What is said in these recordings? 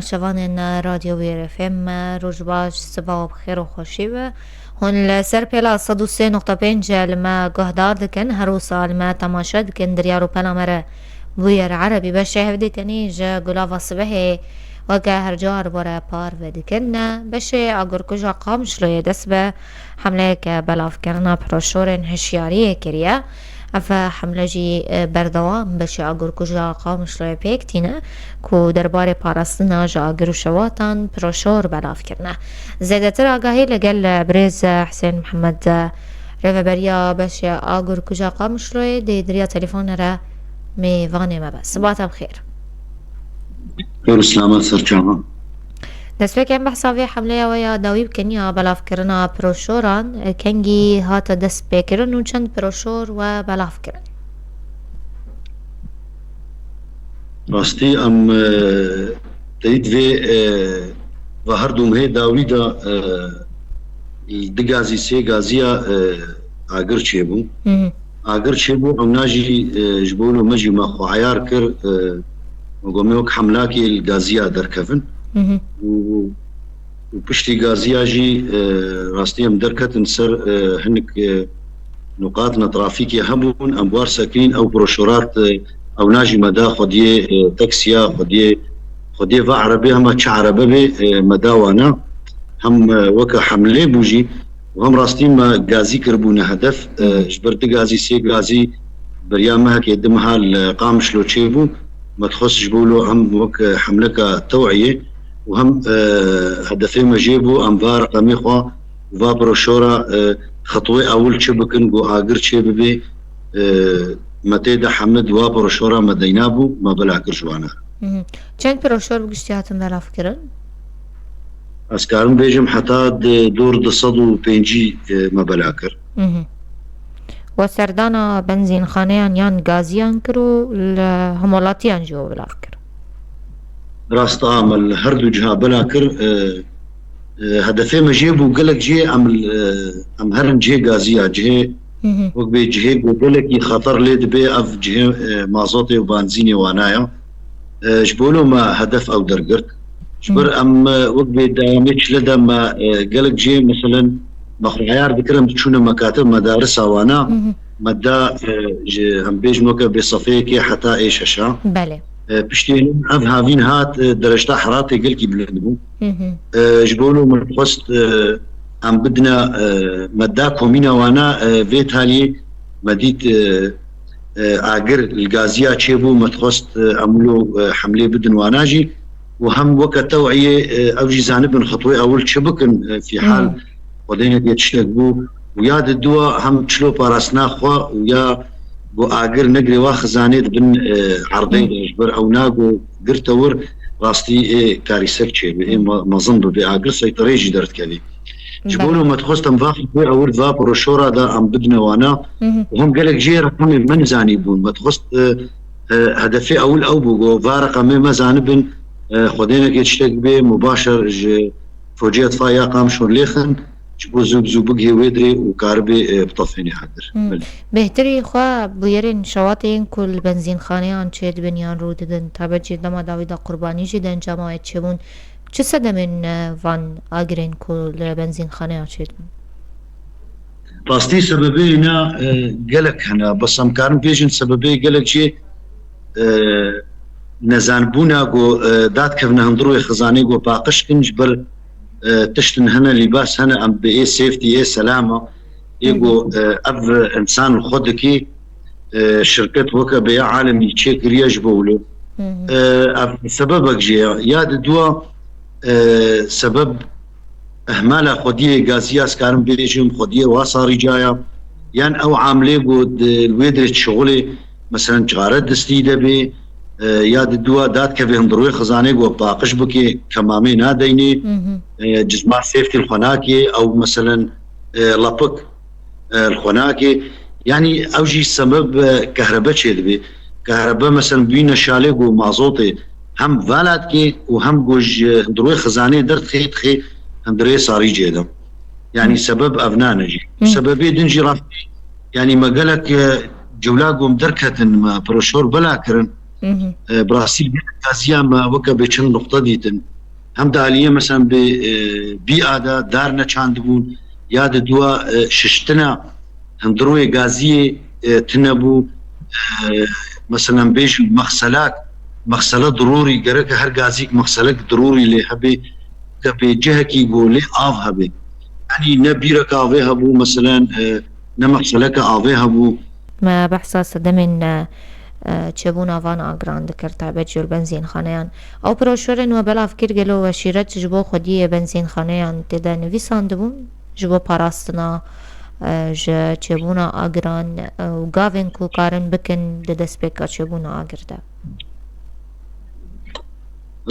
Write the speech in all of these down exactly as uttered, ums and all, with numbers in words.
Şevanên Radyo Wêr F M, roj baş, siba bi xêr û xweşî be. Hûn li ser pêla sed û sê nokta pênc li me guhdar dikin, her wisa li me temaşe dikin, diryar û pela me re bûyer erebî. Beşê hevdîtinî ji Gulava Sibehê weke her car were parve dikin. Beşê agirkuja Qamişloyê dest bi hemleyeke belavkirina piroşorên hişyariyê kiriye. Ev hemle jî, e, berdewam beşê agirkuja Qamişloyê pêk tîne ku derbarê parastina ji agir û şewatan piroşor belav kirine. Zêdetir agahî li gel, e, birêz, e, Husên Mihemed, e, rêveberiya beşê agirkuja Qamişloyê dê di riya telefonê re mêvanê me be. Siba te bi xêr. Xêr û selamet ser çavan. Destpêkê em behsa vê hemleya we ya dawî bikin ya belavkirina piroşoran, e, kengî hate destpêkirin û çend piroşor we belav kirin? Rastî em, e, teyîd vê, e, ve her du mehê dawî de, e, du gazî, sê gaziya, e, agir çêbû. Hı hı. Agir çêbû, ewna jî, e, ji bo wilo me jî me xwe eyar kir, e, me got me wek hemlakê li gaziya derkevin. Hı hı. Û, û piştî gaziya jî, e, rastî em derketin ser, e, hinek, e, nuqatina trafîkê hebûn, em war sekirîn, ew broşorat, e, ewna jî me da xwediyê, e, taksiya, xwediyê, xwediyê va erebê, hema çi erebe bê, e, me da wana. Hem, e, weke hemlê bû jî, û hem rastî me gazî kiribûne hedef. E, Hı hı. Ji ber du gazî, sê gazî beriya mehekê, du meha li Qamişlo çêbû. Me dixwest ji bo wilo hem wek, e, hemleka tew'iyê û hem, e, hedefê me jê bû, em va reqemê xwe û va broşora, e, xetwê ewil çi bikin, ku agir çê bibê, e, me tê de hemid wa broşora me deyna bû, me bila kir ji wana. Hı hı. Çend piroşor bi giştî hatin belavkirin? Ez karim bêjim heta di dor du sed û pêncî, e, me bela kir. Hı hı. We serdana benzînxaneyan yan gaziyan kir û li hemwelatiyan jî we belav kir? Rast a, me li her du ciha bela kir. E, e, hedefê me jê bû, gelek cihê em, e, em herin cihê gaziya, cihê Hı hı. wek bê cihê ku gelekî xeter lê dibe, ev cihê, e, mazotê û benzînê wana ya. E, ji bo wilo me hedef ew dergirt. Ji ber Hı. em, e, wek bê dayamê çile de me, e, gelek cihê, meselen, me xwe heyar dikirin, diçûne mekatib, medarisa wana, Hı hı. me da, e, ji, em bêjin weke bê sefeyekê heta ê şeşa. Belê. E, piştî ev havîn hat, e, derecta heratê gelkî bilind bû. Hı hı. E, ji bo wilo me xwest, e, em bidine, e, me da komîna wana, e, vê taliyê me dît, e, e, agir li gaziya çêbû, me dixwest, e, em wilo, e, hemlê bidin wana jî. Û hem weke tew'iyê, e, ew jî zanibin xetwê ewil çi bikin, e, fîhal Hmm. xwedêneke tiştek bû. Û ya di dua hem çilo parastina xwe û ya ku agir negirê wa xizanê dibin, e, erdê Hmm. de ji ber ew nago girte wir rastî ê karîsek çêbe, ê Hmm. me-, mezin bibe, agir seyterê jî derdikeve. Ji bo Belê. wilo me dixwest em va xwe ewir va broşora de em bidine wana. Hı hı. Û hem gelek jê reqemê me nizanî bûn. Me dixwest, e, e, hedefê ewil ew bû, go va reqemê me zanibin, e, xwedênekê tiştek bê, mubaşer ji fociyet fa ya Qamişlo lêxin, ji bo zû bi zû bigihê wê dirê û karibê, e, bitefênê agir. Hı. Belê. Bêhtirî xwe bûyerên şewatê yên ku li benzînxaneyan çêdibin yan rû didin, taybet jî dema dawî de qurbanî jî di encama wê çêbûn. Çi sedemên, e, van agirên ku li benzînxaneya çêdibin? Rastî sebebê ne, e, gelek hene. Bes em karin bêjin sebebê gelek jê, e, nezanbûna ku, e, dadkevine hundir wê xizanê ku paqij kin ji ber, e, tiştin hene, lîbas hene, em bi ê safety, ê selama, ê Hı hı. ku, e, ev insan li xwe dikê, e, şirket weke bêya alemî çêkiriye ji bo wilo. Hı hı. E, ev sebebek jê ye. Ya di dua, e, sebeb ihmala xwediyê gaziya, ez karim bêjim, xwediyê wa sarîcaya. Yan ew amilê ku di wê dirê şixulê, meselen, çare distî de bê, e, ya di dua dadkevê hundir wê xizanê ku paqij bike, kemamê nadeynê, Hı hı. e, cizma safety li xwe nake, ew, meselen, e, lapik, e, li xwe nake. Yanî ew jî sebeb, e, kehrebe çêdibe. Kehrebe, meselen, bîne şalê ku mazotê hem vala dike û hem ku ji hundirwê xizanê derdixê, dixê hundirê sarî cê de. Yanî Hı. sebeb ev nane jî. Hı. Sebebê din jî rastî, yanî me gelek, e, cewla ku em derketin, me broşor bela kirin. Hı hı. E, bi rastî gelek gaziya me weke bê çend nuqte dîtin. Hem di aliyê, mesela, bi, e, bîa de dar neçandibûn, ya di dua, e, şiştina hundirûyê gaziyê, e, tune bû. E, mesela, bêjin mexselak, mexsele dirûrî, gereke her gazîk mexselek dirûrî lê hebe, ke bê cihekî ku lê av hebe. Yanî ne bîrek avê hebû, mesela, e, ne mexseleke avê hebû. Me behsa sedemên, e, e, çêbûna van agiran dikir, taybet ji benzînxaneyan. Ew broşurên we belav kir, gelo we şîret ji bo xwediyê benzînxaneyan tê de nivîsandibûn? Ji bo parastina, e, ji çêbûna agiran, e, û gavên ku karin bikin di destpêka çêbûna agir de?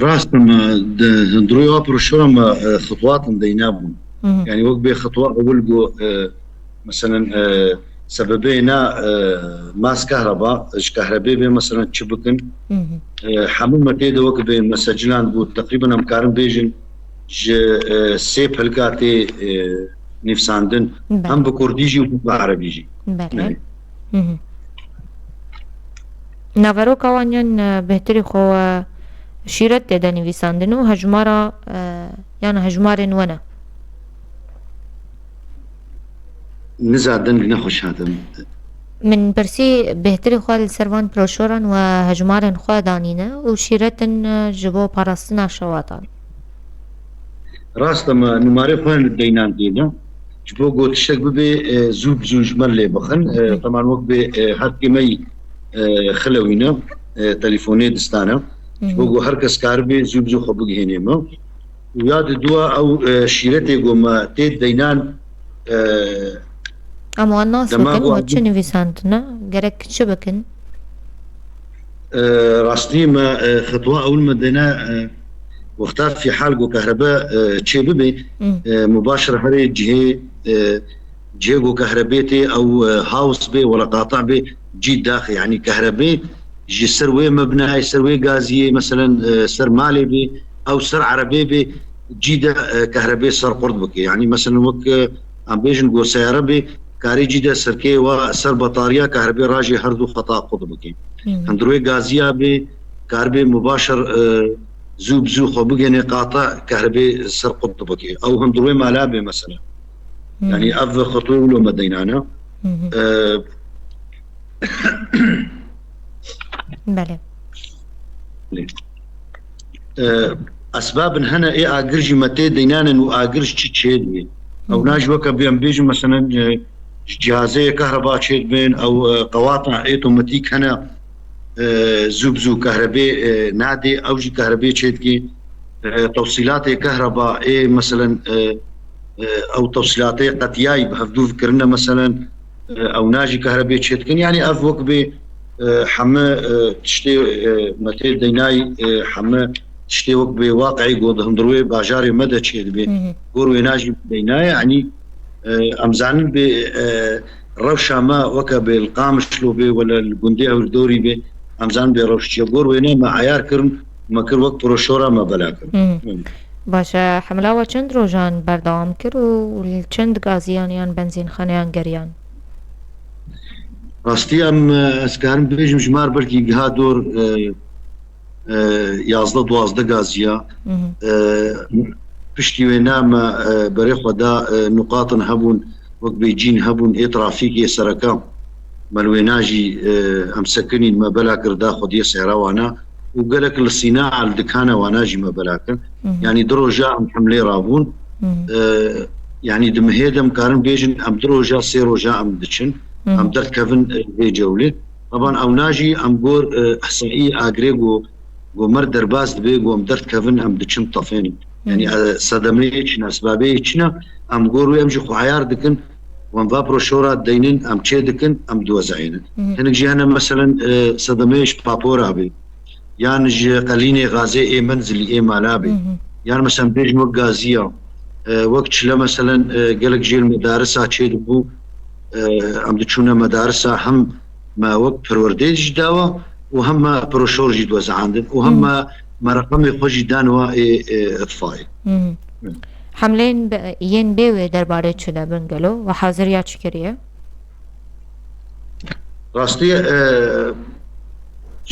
Rast e, me di hundirûyê wa broşura me, e, xitwatin deyna bûn. Hı hı. Yanî wek bê xitwa ewil ku, e, Meselen, e, sebebê na, e, mas kehreba, ji kehrebê bê, meselen, çi bikin? Hı hı. E, hemû me tê de wek bê mesecilan bû, teqrîben em karin bêjin ji, e, sê pilka tê, e, nivîsandin. Belê. Hem bi kurdî jî û hem bi erebî jî. Belê. Belê. Hı hı. Naveroka wan yan, e, bêhtirî xwe, e, şîret tê de nivîsandin û hejmara, e, yan hejmarên we ne? Niza deng nexweş hatim. Min pirsî bêhtirî xwe li ser van broşoran we hejmarên xwe danîne û şîretin, e, ji bo parastina şewatan. Rast e, me nûmarê xwe deynan tê de. Ji bo ku tiştek bibe, e, zû bi zû ji me lê bixin. E, Hı. Teman wek bê, e, her kêmeyî, e, xilewîne, e, telîfonê distane. Ji bo Hı. ku her kes karibe zû bi zû xwe bigihênê me. Û ya di dua ew, e, şîretê ku me tê deynan, e, Em wan nas dema bikin, ku we em çi nivîsandine? Gerek çi bikin? E, rastî me, e, xetwa ewil me dene, e, wexta fîhal ku kehrebe, e, çê bibe, Hı. e, mubaşir herê cihê, e, cihê ku kehrebê tê ew, e, haws bê, wela qata bê, cî daxê. Yanî kehrebê ji ser wê mebnayê, ser wê gaziyê, meselen, e, ser malê bê, ew ser erebê bê, cî de, e, kehrebê ser qurt bike. Yanî, meselen, wek, e, em bêjin ku seyare bê, karê cî de serkê wa ser betariya kehrebê rajê her du xeta qut bike. Hı hı. Hundirê gaziya bê, karibê mubaşir, e, zû bi zû xwe bigêne qata kehrebê ser qut bike. Ew hundirê mala bê, mesela. Hı hı. Yanî ev xetû wilo me deynane. Hı hı. E, Belê. Lê. E, esbabin hene ê agir jî me tê deynanin û agir ji çi çê dibê. Ew Hı. na jî weke bê em bêjin, meselen, e, ji cihazeyê kehreba çê dibên, ew, e, qewata ê otomatîk hene, e, zû bi zû kehrebê, e, nadê, ew jî kehrebê çê dikê. E, tewsîlatê kehreba ê, meselen, e, e, ew tewsîlatê qetiyayî bi hevdû kirine, meselen, e, ew na jî kehrebê çê dikin. Yanî ev wek bê, e, heme, e, tiştê, e, me tê deynayî, e, heme tiştê wek bê waqeyî ku di hundirwê bajarê me de çê dibê. Hı hı. Gor wêna jî deynaye, yanî, e, em zanin bê, e, rewşa me weke bê li Qamişlo bê wele li gundê Hewldorî bê, em zanin bê rewş çi ye. Gor wêna me eyar kirin, me kir wek broşora me bela kirin. Hı. Hı. Baş e, hemla we çend rojan berdewam kir û li çend gaziyan yan benzînxaneyan geriyan? Rastî em, e, ez karim bibêjim, ji mar belkî giha dor, e, e, yazdeh duwazdeh gaziya. Hı hı. E, piştî wê ne me, e, berê xwe da, e, nuqatin hebûn, wek bêcîn hebûn, ê trafîkê sereke. Me li wêna jî, e, em sekinîn, me bela kir da xwediyê sehra wana û gelek li sîna, li dikana wana jî me bela kir. Hı hı. Yanî du roja em hemlê rabûn. Hı hı. E, yanî di mihê de em karin bêjin, em du roja, sê roja em diçin. Hı hı. Em derdkevin, e, vê cewlê. Taban ewna jî em gor, e, ihsaî agirê ku, ku mer derbas dibe, ku em derdkevin, em diçin tefênin. Yanî, Hı hı. e, sedemeyê çi ne, esbabeyê çi ne, em gor wê em jî xwe eyar dikin, ku em va broşora deynin, em çê dikin, em diwezeynin. Hı hı. Hinek jî hene, meselen, e, sedemeyê ji papora bê, yan ji qelînê gazê ê menzilî ê mala bê, Hı hı. yan, meselen, bêjin wek gaziya, e, wek çile, meselen, e, gelek jêl medarisa çê dibû, e, em diçûne medarisa, hem me wek perwerdeyê jî dawa û hem me broşor jî diwezandin û hem Hı. me, me reqemê xwe jî dan wa ê, ê itfayê. Hı hı. Hı. Hemleyên be-, yên bê wê derbarê çi de bin gelo? We haziriya çi kiriye? Rastî, e,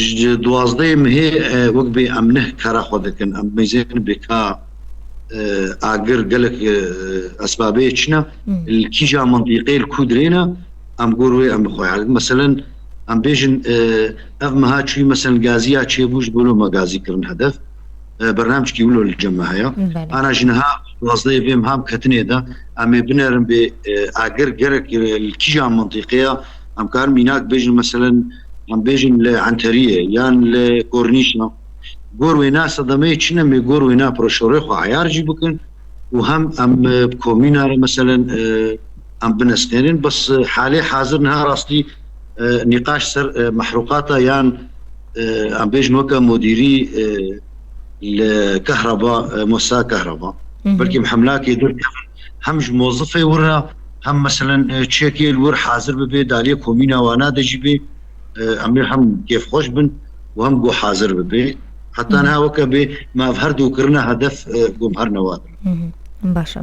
ji duwazdehê mehê, e, wek bê em neh kara xwe dikin. Em mêzên bê ka, e, agir gelek, e, esbabê çi ne? Li kîja mintîqê, li ku dirê ne? Em gor wê em bi xwe. Meselen, em bêjin, e, ev meha çûyî, meselen, gaziya çêbû, ji bo me gazî kirin hedef. E, bernamcekî wilo li cem me heye. Belê. Ana ji niha duwazdehê vê meha em ketinê de, em ê binerin bê, e, agir gerek, e, li kîja mintîqeya, em karin mînak bêjin, meselen, em bêjin li Enteriyê yan li Kornîşa. Gor wêna sedemeyê çi ne, em ê gor wêna proşorê xwe eyar jî bikin û hem em, e, bi komîna re, meselen, e, em binesnêrin. Bes, e, halê hazir niha rastî, e, nîqaş ser, e, mehrûqata yan, e, em bêjin weke mudîrî, e, li kehreba, e, musa kehreba. Belkî em hemlakê derkevin, hem ji mozifê wir re, hem meselen, e, çekê li wir hazir bibe, daliyê komîna wana de jî bê, e, em ê hem kêfxweş bin û hem ku hazir bibe. Heta niha weke bê me ev her du kirine hedef, e, ku em her newa dirin. Baş e.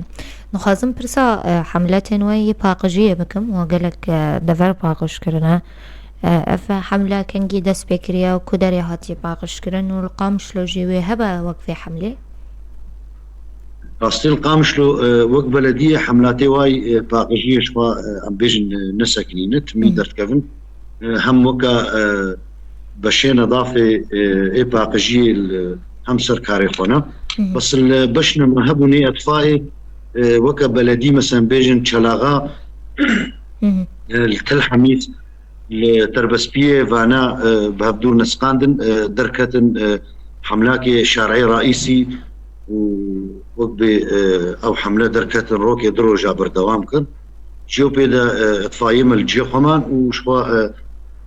Dixwazim pirsa, e, hemletên we yê paqijiyê bikim. We gelek, e, dever paqij kirine. E, ev hemle kengî dest pê kiriye û ku derê hatiye paqijkirin û li Qamişlo jî wê hebe wek vê hemlê? Rastî li Qamişlo, e, wek belediyê hemlatê way, e, paqijiyê ji xwe, e, em bêjin, e, nesekinîne, timî derdikevin. E, hem weke, e, beşê nedafê, e, ê paqijiyê li hem ser karê xwe ne. Bes li beşine me hebûnê etfayê, e, weke beledî, meselen bêjin Çelaxa, e, li Tel Hemîd, li Terbespiyê vana, e, bi hevdûr nesqandin, e, derketin, e, hemlakê şarê raîsî û wek bê, e, ew hemle derketin rokê du roja berdewam kir. Ji yo pê de, e, itfayê me li cihê xwe man û ji xwe, e,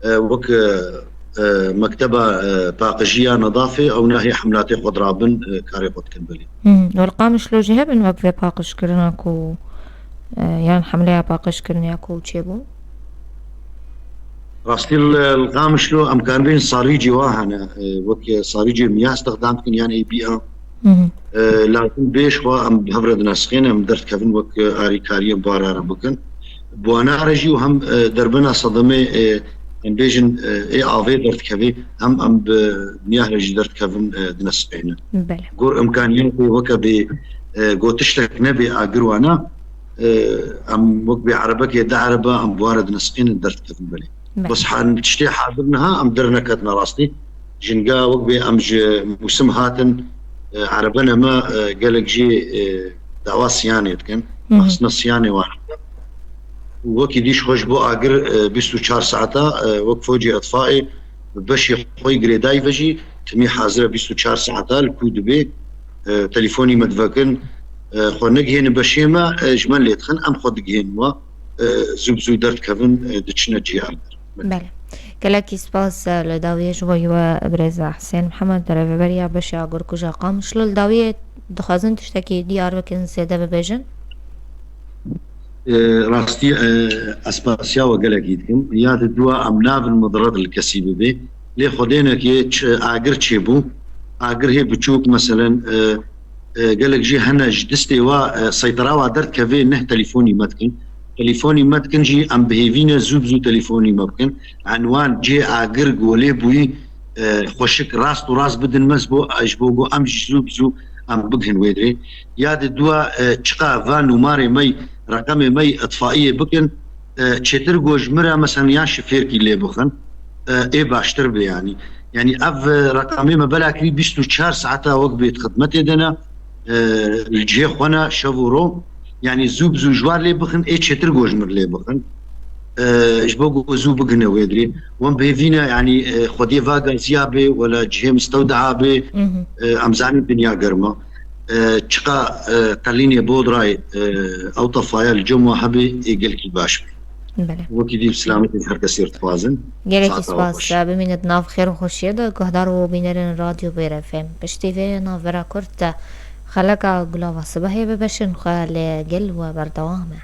e, wek, e, e, mekteba, e, paqijiya nedafê ew nahê hemlatê xwe dirabin, e, karê xwe dikin belê. Hmm, û li Qamişlo jî hebin wek vê paqijkirina ku, e, yan hemleya paqijkirinê ya ku çêbû? Rastî li, li Qamişlo em karibên sarîcê wa hene, e, wek sarîcê miya stixdam dikin yan ê bî a. E, lazim bê ji xwe em bi hev re dinersixînin, em derdikevin wek, e, arîkariyên bara re bikin. Bi wana re jî û hem, e, derbena sedemê, e, em bêjin, e, ê avê derdikevê, hem em bi miya re jî derdikevin, e, dinersixînin. Belê. Gor imkaniyetê weke bê, e, got tiştek nebê agir wana, e, em wek bê erebekê du erebe em bi wa re dinersixînin derdikevin belê. Belê. Bes han tiştê hazir niha em derneketine rastî. Jinga wek bê em ji mûsim hatin, e, erebene me, e, gelek jî, e, dawa siyanê dikin. Hı hı. Xistina siyanê wan. Û wekî dî ji xwe ji bo agir, e, bîst û çar saeta, e, wek focê etfaê bi beşê xwe yî girêdayî ve jî timî hazir e bîst û çar saeta li ku dibê, e, telîfonî me divekin, e, xwe negihênin beşê me, e, ji me lê dixin, em xwe digihênin we, e, zû bi zû derdikevin, e, diçine cihê agir. Belê. Gelekî spas, e, li dawiyê ji bo we birêz Husên Mihemed, rêveberiya beşa agirkuja Qamişlo. Li dawiyê dixwazin tiştekî diyar bikin, zêde bibêjin? E, rastî, e, ez spasiya we gelekî dikim. Ya di dua em navin mudiret li kesî bibê. Lê xwedênekê çi, agir çêbû. Agir hê biçûk, meselen, e, e, gelek jî hene ji distê wa, e, seytera wa derdikevê neh telîfonî me dikin. Telîfonî me dikin jî em bi hêvî ne zû bi zû telîfonî me bikin. Enwan cê agir golê bûyî, e, xweşik rast û rast bidin me ji bo, ji bo ku em jî zû bi zû em bigihin wê dirê. Ya di dua, e, çiqa va nûmarê me, reqemê me yî itfaiyê bikin, e, çêtir ku ji min re, meselen, yan şifêrkî lê bixin, e, ê baştir be yanî. Yanî ev, e, reqemê me bela kirî bîst û çar saeta wek bê di xidmetê de ne, e, li cihê xwe ne, şev û ro. Yanî zû bi zû ji war lê bixin, ê çêtir ku ji min lê bixin. E, ji bo ku zû bigihine wê dirê. Wan bi hêvî ne, yanî, e, xwediyê va gaziya bê, wela cihê mistewdea bê, Mhm. e, em zanin dinya germ e. E, çiqa, e, qelînê bodrayê, e, ew tefaya li cem we hebe, ê gelkî baş be. Belê. Wekî dî bi selametê her kesî re dixwazin. Gelekî Saeta we spas, xweş. Bimînit nav xêr û xweşiyê de, guhdar û bînerên Radyo Bêrefêm. Piştî vê navbera kurt de xeleka Gulava Sibehê bibeşin xwe li gel we berdewam e.